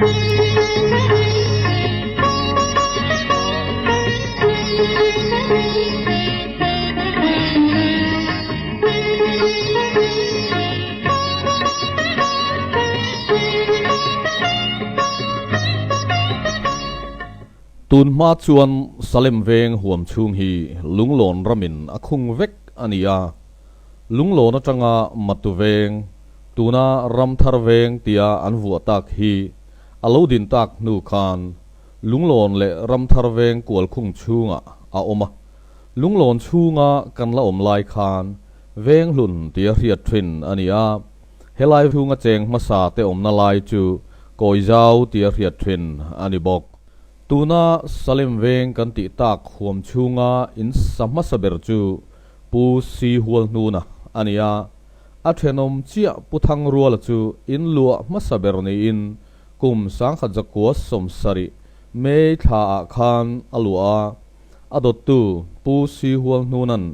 Tun hma chuan Salem veng huam chhung hi Lunglawn ramin a khung vek a ni a. Lunglawn atanga Matu veng, tuna Ramthar veng tia an vuah tak hi a lo din tak hnu khan Lunglawn leh Ramthar veng kual khung chhungah a awm a. Lunglawn chhunga kan la awm lai khan Venghlun tia hriat thin a ni a. Helai chhunga cheng hmasa te awmna lai chu Kawizau tia hriat thin a ni bawk. Tuna Salem veng kan tih tak huam chhunga in sa hmasa ber chu Pu Si Hualhnuna a ni a. A thenawm chiah Pu Thangruala chu in luah hmasa ber niin kum 1970 May thla ah khan a luah a. A dawttu Pu Si Hualhnuna'n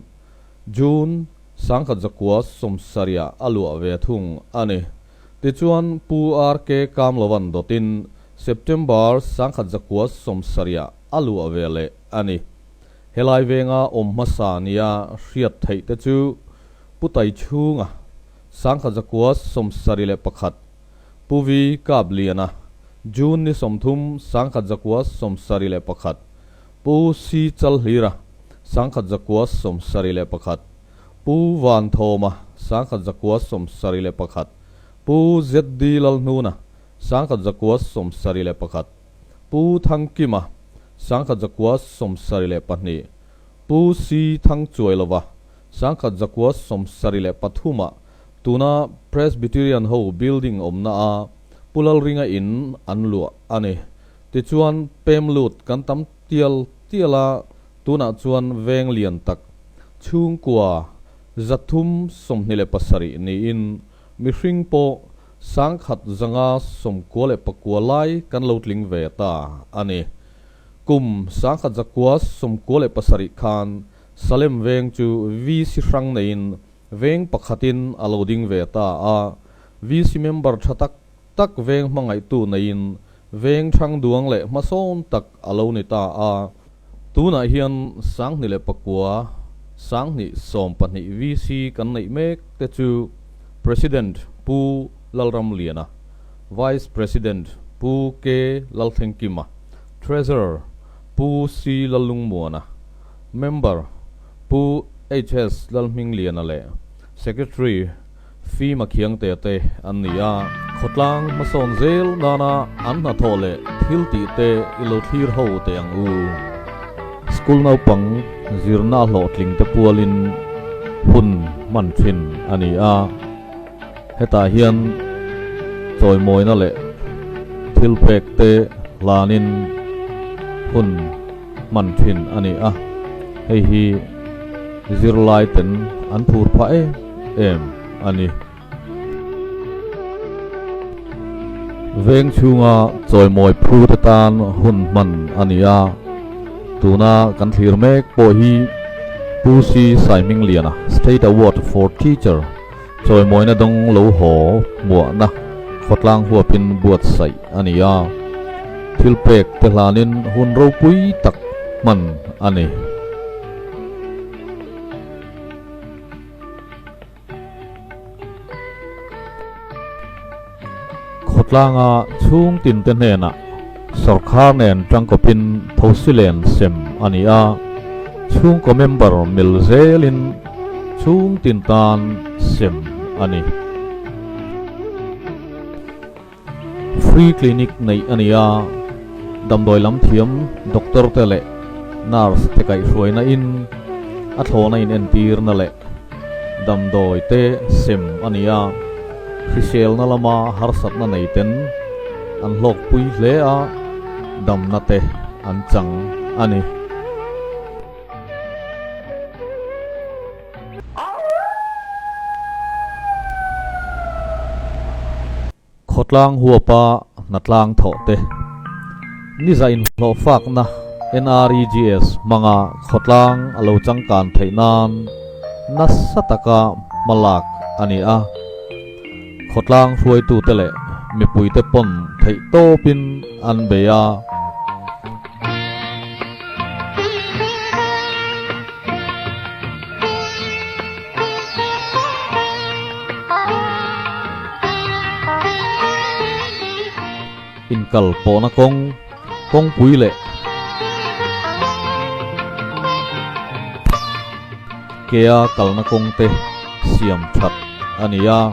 June 1970 ah a luah ve thung a ni. Tichuan Pu RK Kamlovan dawtin September 1970 ah a luah ve leh a ni. Helai venga awm hmasa nia hriat theih te chu Pu Taichhunga, 1971, Pu V Kapliana, June ni 30, 1971, Pu C Chalhlira, 1971, Pu Vanthawma, 1971, Pu ZD Lalhnuna, 1971, Pu Thangkima, 1972, Pu C Thangchuailova, 1973 ah tuna Presbyterian ho building awmna a Pu Lalringa in an luah a ni. Tichuan pem lut kan tam tial tial a, tunah chuan veng lian tak chhungkua 327 niin mihring pawh 1999 lai kan lo tling ve ta a ni. Kum 1997 khan Salem veng chu VC hrang neiin veng pakhatin a lo ding ve ta a. VC member tha tak tak veng hmangaihtu neiin veng thang duang leh hmasawn tak a lo ni ta a. Tunah hian 2009, 2012 VC kan neih mek te chu President Pu Lalramliana, Vice President Pu K Lalthlengkima, Treasurer Pu C Lallungmuana, Member Pu HS Lalhmingliana leh Secretary Fima Khiangte te an ni a. Khawtlang hmasawn zel nana an hnathawh leh thil tih te i lo thlir ho teh ang u. School naupang zirna hlawhtling te pualin hun hman thin a ni a. Hetah hian chawimawina leh thil pek te hlanin hun hman thin a ni a, hei hi zirlai ten an phur phah em em a ni. Veng chhunga chawimawi phu te tan hun hman a ni a, tuna kan thlir mek pawh hi Pu C Saihmingliana State Award for Teacher Chawimawina dawng lo haw hmuahna khawtlang huapin buatsaih a ni a, thil pek te hlanin hun ropui tak hman a ni. Khawtlanga chhung tinte hnenah sawrkhar nen tangkawpin thosilen sem a ni a, chhungkaw member mil zelin chhung tin tan sem a ni. Free clinic neih a ni a, damdawi lam thiam doctor te leh nurse te kaihhruaina in a thlawhna in entirna leh damdawi te sem a ni a, hriselna lama harsatna nei ten an hlawkpui hle a, damna te an chang a ni. Khawtlang huapa hnatlang thawh te, Niza inhlawhfakna NREGS hmanga khawtlang a lo changkan theih nan nasa taka hmalak a ni a. Khawtlang hruaitute leh mipuite pawn theih. theih tawpin an bei a. Inkal pawhna kawng, kawngpui leh kea kalna kawng te siam that a ni a.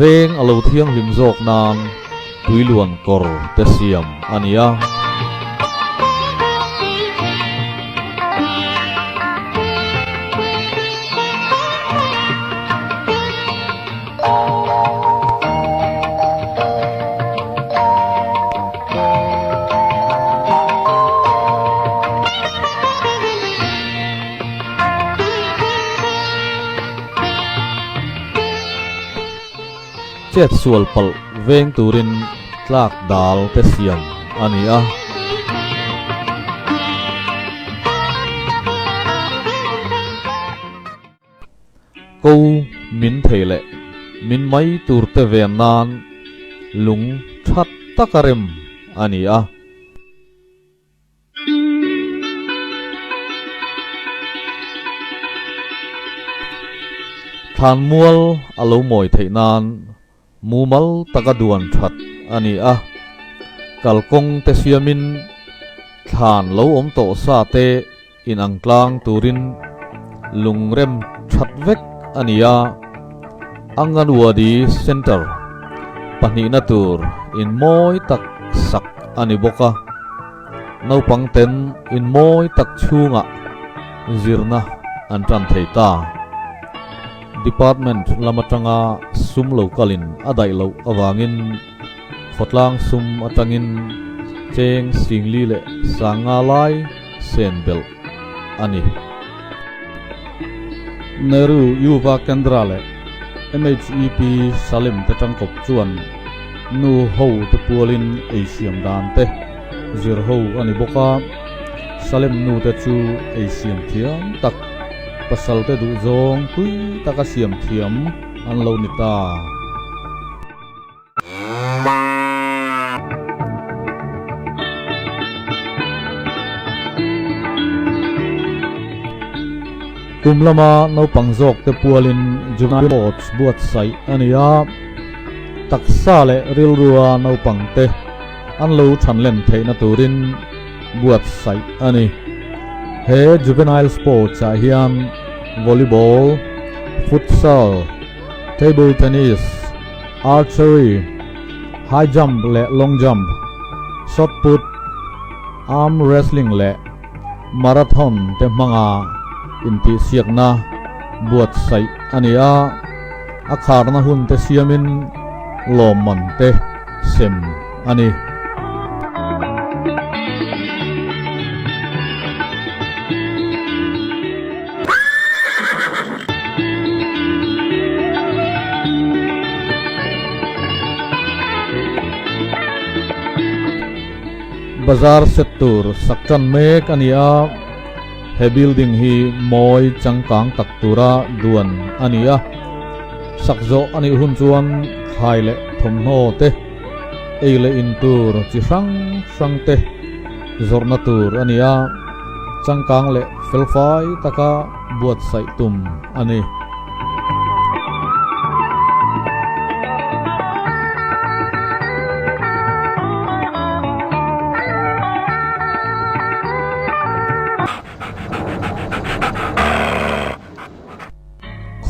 Veng a lo thianghlim zawk nan tuiluan kawr te siam a ni a. Chet sual palh veng turin tlak dal te siam a ni a. Ko min thei leh min mai tur te ven nan lung that taka rem a ni a. Thlanmual a lo mawi theih nan mumal taka duan that a ni a. Kalkawng te siamin thlan lo awm tawh sa te inang tlang turin lungrem that vek a ni a. Anganwadi Centre pahnihna tur in mawi tak sak a ni bawk a. Naupang ten in mawi tak chhungah zirna an tan thei ta. Department lam atanga sum lo kalin a daih loh avangin khawtlang sum atangin cheng singli leh sanga lai sen belh a ni. Nehru Yuva Kendra leh MHEP Salem te tangkawp chuan nu ho te pualin ei siam dan te zir ho a ni bawk a, Salem nu te chu ei siam thiam tak, pasal te duhzawng tui taka siam thiam an lo ni ta. Kum lama naupang zawk te pualin Juvenile Sports buatsaih a ni a, taksa leh rilrua naupang te an lo thanlen theihna turin buatsaih a ni. He Juvenile Sports ah hian Volleyball, Futsal, Table Tennis, Archery, High Jump leh Long Jump, Shot Put, Arm Wrestling leh Marathon te hmanga intihsiakna buatsaih a ni a, a kharna hun te siamin lawmman te sem a ni. Bazar set tur sak tan mek a ni a, he building hi mawi changkang tak tura duan a ni a, sak zawh a nih hun chuan thlai leh thawmhnaw te, ei leh in tur chi hrang hrang te zawrhna tur a ni a, changkang leh felfai taka buatsaih tum a ni.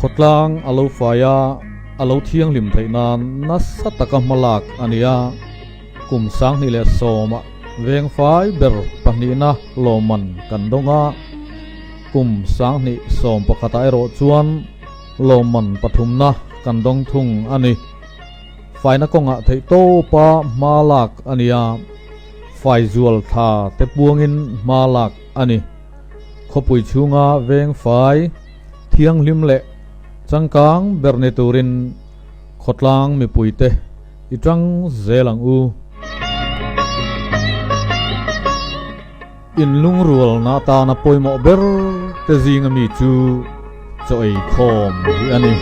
Khawtlang a lo fai a, a lo thianghlim theih nan nasa taka hmalak a ni a, kum 2010 ah veng fai ber pahnihna lawmman kan dawng a, kum 2011 ah erawh chuan lawmman pathumna kan dawng thung a ni. Faina kawngah theihtawpa hma lak a ni a, fai zual thla te puangin hma lak a ni. Khawpui chhunga veng fai thianghlim leh changkang ber ni turin khawtlang mipuite i tang zel ang u. Inlungrualna atana pawimawh ber te zinga mi chu chaw ei khawm hi a ni.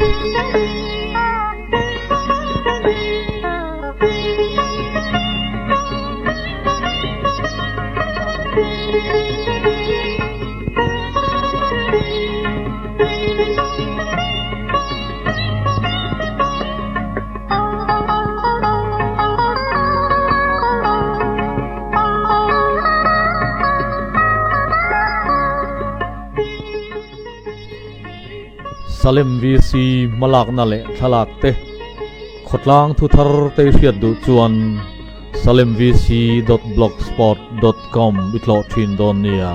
Salem VC hmalakna leh thlalak te khawtlang thu thar te hriat duh chuan salemvc dot blogspot dot com i tlawh thin dawn nia.